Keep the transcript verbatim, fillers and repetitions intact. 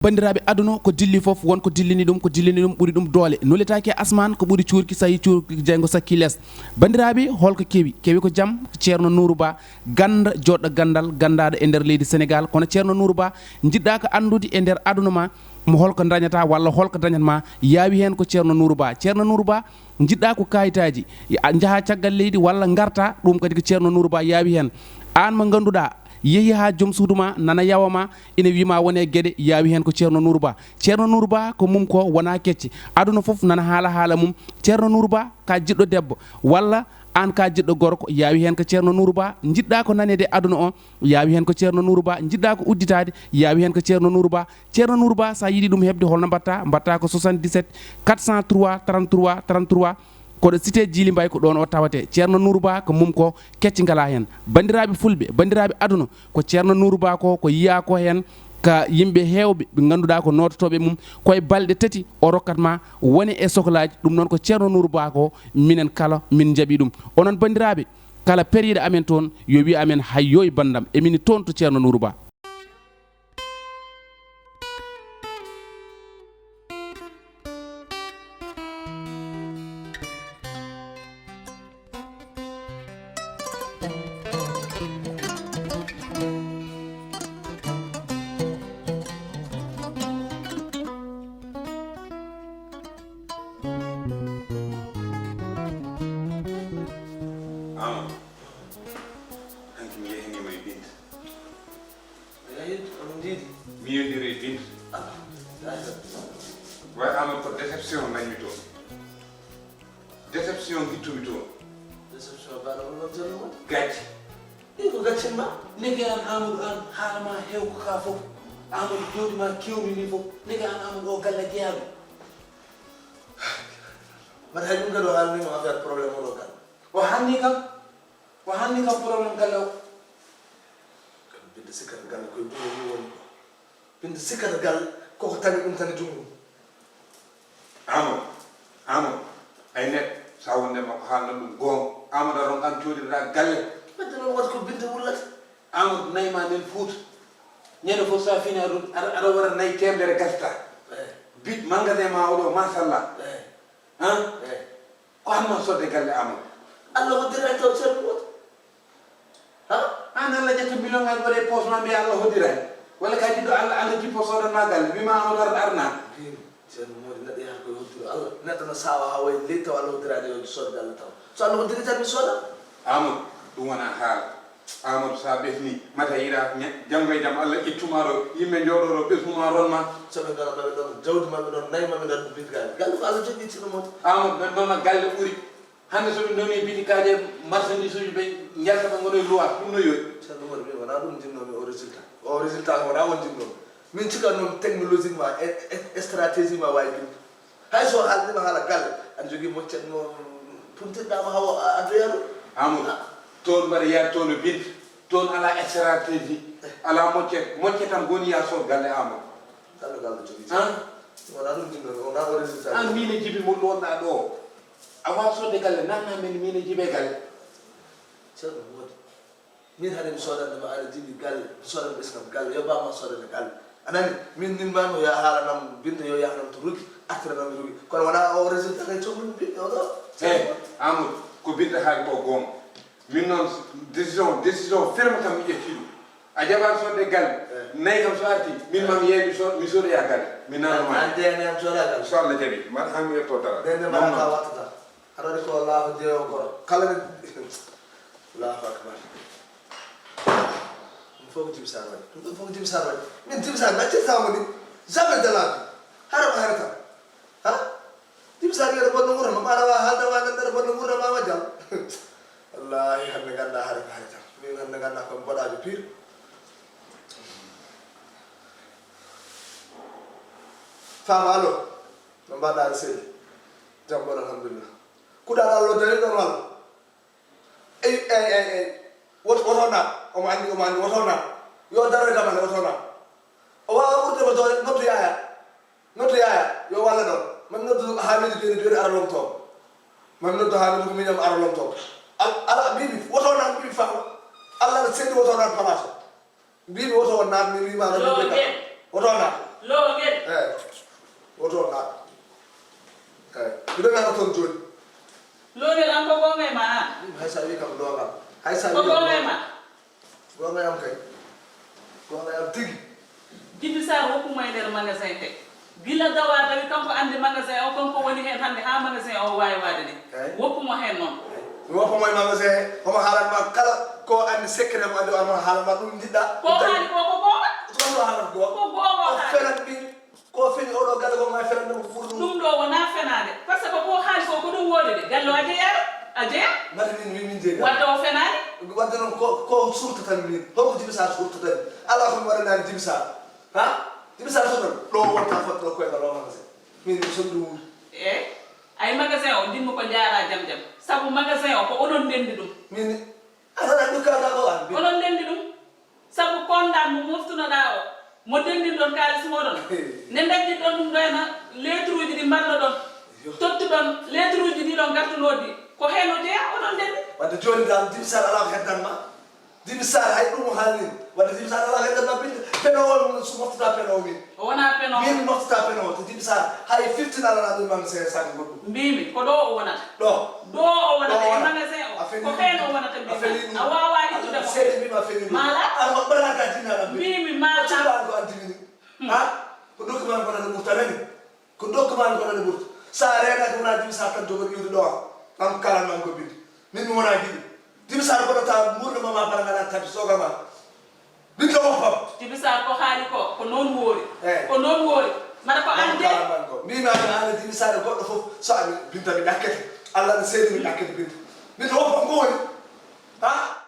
Banndiraaɓe, aduna ko dilli fof, won ko dillini ɗum, ko dillini ɗum ɓuri ɗum doole. Nuletaake e asmaan, ko ɓuri cuurki, so yii cuurki jeyngo sakki lees. Banndiraaɓe, holko kewi? Kewi ko jam, ko Ceerno Nuuru Ba, gannda, joɗɗo ganndal, ganndaaɗo e nder leydi Senegaal. Kono Ceerno Nuuru Ba, njiɗɗa ko anndude e nder aduna ma, mo holko dañata walla holko dañat ma, yaawi heen ko Ceerno Nuuru Ba. Ceerno Nuuru Ba, njiɗɗa ko kayitaaji, a njaha caggal leydi walla ngarta, ɗum kadi ko Ceerno Nuuru Ba yaawi heen. Aan mo ngannduɗaa, yehi haa joom suudu ma nana yawa ma, ina wii ma wone geɗe, yaawi heen ko Ceerno Nuuru Ba. Ceerno Nuuru Ba ko mum ko wona kecce. Aduna fof nana haala haala mum. Ceerno Nuuru Ba ka jiɗɗo debbo, walla aan ka jiɗɗo gorko, yaawi heen ko Ceerno Nuuru Ba. Njiɗɗa ko naneede aduna o, yaawi heen ko Ceerno Nuuru Ba. Njiɗɗa ko udditaade, yaawi heen ko Ceerno Nuuru Ba. Ceerno Nuuru Ba, so a yiɗi ɗum heɓde, holno mbaɗta? Mbaɗta ko soixante-dix-sept quatre cent trois trente-trois trente-trois. Koɗo cité Djily Mbaye, ko ɗoon o tawate. Ceerno Nuuru Ba ko mum ko kecci ngalaa heen. Banndiraaɓe fulɓe, banndiraaɓe aduna, ko Ceerno Nuuru Ba ko, ko yiyaa ko heen ka yimɓe heewɓe ɓe ngannduɗaa ko noototooɓe mum, ko e balɗe tati o rokkat ma wone e soklaaji. Ɗum noon ko Ceerno Nuuru Ba ko, minen kala min njaɓi ɗum. Onon banndiraaɓe, kala periiɗo amen toon, yo wiy amen, "Hayyooy banndam, emin toon to Ceerno Nuuru Ba." Amadou, hanki mi yehinima e Binta. A yahii, onon njiidi? Mi yondiri e Binta. Ah, yahii. Way Amadou, ko déception dañmi toon. Déception gittumi toon. Déception mbaɗo on ɗon Ceerno Mody? Gacce. Ɗi ko gaccen ma? Ndeke aan Amadou, aan haala ma heew ko ka fof. Amadou, jooɗi ma kewni ni fof. Ndeke aan Amadou o galle jeyaaɗo. Mbaɗa hay ɗum kadi o haalni mo affaire problème o ɗo galle. O haalni kam? O haalni kam problème galle o? Kam Binta sikkata galle koye bureau ni woni ko. Binta sikkata galle koko tagi ɗum tagi junngo. Amadou, Amadou, ay neɗɗo, sa wondema ko haalna ɗum goonga. Amadou, aron an coodira galle. Wadde noon wata ko Binta wullata. Amadou, nayi ma nen Fuuta. Ñande fof sa fini aɗa, aɗa, aɗa wara nayi temedere gasata. Eh. Bit magasin ma oɗo, machallah. Eh. Han? Eh. Ko hamma sodde galle Amadou. Allah hoddira en taw Ceerno Mody. Ha? An Allah ƴetta million ngaji waɗa e poche ma mbiya Allah hoddira en. Walla ka jiɗɗo Allah, Allah jippo sodanma galle. Wima Amadou ar-, arna. Mbimi, Ceerno Mody, neɗɗo yahata koye hoddiro Allah. Neɗɗo no sawa ha wayi leydi taw Allah hoddirani yo sod galle taw. So Allah hoddiri tan mi soda. Amadou, ɗum wona haala. Amadou, sa ɓesni, mata yiɗa ña-, janngo e jam Allah ittuma ɗo, yimɓe njooɗo ɗo, ɓesnuma ronma. So ɓe ngara maɓe ɗon, jawdi maɓe ɗon, nayi maɓe ɗon, ɓe galle. Galle ko Allah jogii Ceerno Mody. Amadou, ɓe mama galle ɓuri. Hannde so ɓe ndoni bitikaaji e marchandise uji ɓe njalta ɓe ngona e luwaas, ɗum no yooɗi. Ceerno Mody, min wona ɗum njinnoomi o résultat. O résultat ko wona on njinnoomi. Min cika noon technologiquement e, e, e stratégiquement wawi ɗum. Hay so haalnima haala galle, aɗa jogii moccet mo puntirɗa mo hawa a addoya ɗum. Amadou, toon mbaɗa yaade toon e Binta, toon ala stratégie, ala moccet, moccet tan goni ya sood galle Amadou. Galle galle jogii. Han? Wona ɗum jinnomi, wona o résultat. An min e Jibi mo ɗonɗa ɗo. A wawa sodde galle, nanna min, min e Jibi e galle. Ceerno Mody. Min hade mi soodande ma aɗa jiɗi galle, mi soodande ɓesnam galle, yo bamma soodande galle. A nani? Min min mbano yo a haalanam Binta, yo yahanam to Rugi, artiranam Rugi. Kono wona o résultat kay cohluɗo mbiɗo o ɗo. He, Amadou, ko Binta haali ko goonga. Min noon, décision, décision ferme kam mi ƴetti ɗum. A jaɓaani sodde galle, eh, nayi kam so arti, min ma mi yeeya mi so-, mi sodoya galle. Mi nanoma. An jeyani am soda galle. So Allah jaɓi, mbaɗa han mi yetto dara. Ndende mbaɗa ka wattata. Aɗa waɗi ko Allahu jeeyo kono kala ne. Allahu akbar. Ɗum fof ko Jibi Sarr waɗi. Ɗum ɗum fof ko Jibi Sarr waɗi. Min Jibi Sarr mi accirta mo ni. Jamais de la vie. Hara ko harata. Ha? Jibi Sarr wiya aɗa bonna wuro ma, ma aɗa wawa haalde ma nande aɗa bonna wuro ma ma jam. Wallahi hande ganda hara ko harata. Min hande ganda ko mi boɗajo pire. Fama allo. No mbaɗa aɗa selli? Jam mbaɗa alhamdulillah. Kuɗaɗo Allah dañi ɗon Allah. Ey, ey, ey, ey. Woto, woto naat. Omo anndi, omo anndi. Woto naat. Yo daro e damale, woto naat. O waawa ɓurde mo doole, noddu Yaya. Noddu Yaya. Yo walla ɗon. Mami noddu Hamidu jooni, jooni ara lomto. Mami noddu Hamidu ko miñam ara lomto. Al-, ala, mbiimi, woto naat, mbiimi faama. Allah no seedi woto naat palaaso. Mbiimi woto naat, mi wiima no. Woto naat. Lowgel. Eyi. Woto on ar. Eyi. Miɗo nana toon jooni. Lowgel an ko goonga e ma an. Hay so a wii kam goonga. Hay so a Ko wii goonga e ma. Goonga yam kay. Goonga yam tigi. Jibi Sarr woppu mo e nder magasin he. Gila dawa dawi kanko anndi magasin o, kanko woni heen hannde haa magasin o waawi waade ni. Eyi. Woppu mo heen noon. Mi woppa mo e magasin he. Omo haalan ma kala ko anndi secret mo anndi, omo haalan ma ɗum njiɗɗa. Ko haali ko ko goonga. Ko ɗum haalan goonga. Ko goonga o O haali. Felan min. Ko fini oɗo galle ko ma felan ɗum ko ɓuri ɗum. Ɗum ɗo wonaa fenaande. Par ce que ko haali ko ko ɗum woodi de. Galle o a jeyaano. A jeyaa. Mbaɗa min min jeyi. Wadde o fenaani. Wadde noon ko ko surtatan min. Holko Jibi Sarr surtatan min? Alaa ko mi waɗanaani Jibi Sarr. Ha? Jibi Sarr surtatan. Ɗo wonta fotde ɗo koye ngal o magasin. Min mi somi ɗum wuuri. Eyi. Ay magasin o ndinmi ko njaaraa jam jam. Sabu magasin o ko onon ndenndi ɗum. Min a tana ɗum kalɗa ko an. Onon ndenndi ɗum. Sabu konda mo moftunoɗaa o, mo denndinɗon kaalis mooɗon, nde ndajjitɗon ɗum ɗo ena letruuji ɗi mbaɗnoɗon, tottuɗon letruuji ɗiɗon ngartunooɗi, ko heen o jeyaa, oɗon ndenndi. Wadde jooni dal Jibi Sarr alaa ko heddan ma. Jibi Sarr hay ɗum o haalni. Wadde Jibi Sarr alaa ko heddan ma binde. Peno o so moftata peno o min. O wonaa peno. Min mi moftata peno o. To Jibi Sarr hay fifteen alana ɗum magasin sago goɗɗum. Mbiimi ko ɗo o wonata. Ɗo. Ɗo o wonata Ɗo e wona. magasin o. A feni Ko ɗum. heen o wonata A feni mbiimi. Ɗum. A waawaa ittude mo. Seede mbiimi a feni ɗum. Maala. An ko ɓarata dinnaɗa mbiimi. Mbiimi Ko maala. cuɓa ko an dimini. Ha? Ko document ko nana ɓurta nani. Ko document ko nana ɓurta. Sa renaki wona Jibi Sarr tan jogo iwde ɗo. An ko kalan man ko binde. Min mi wona giɗi. Jibi Sarr ko ɗo ta murna mama para ngana tabi soga ma. Min ko woppam. Jibi Sarr ko haali ko, ko noon woori. Eyi. Ko noon woori. Mbaɗa ko an de. Kalan man ko. Mbimi an an Jibi Sarr goɗɗo fof so ami binta mi ɗakkete. Allah ne seedi mi ɗakkete binta. Min ko woppam ko woni. Ha?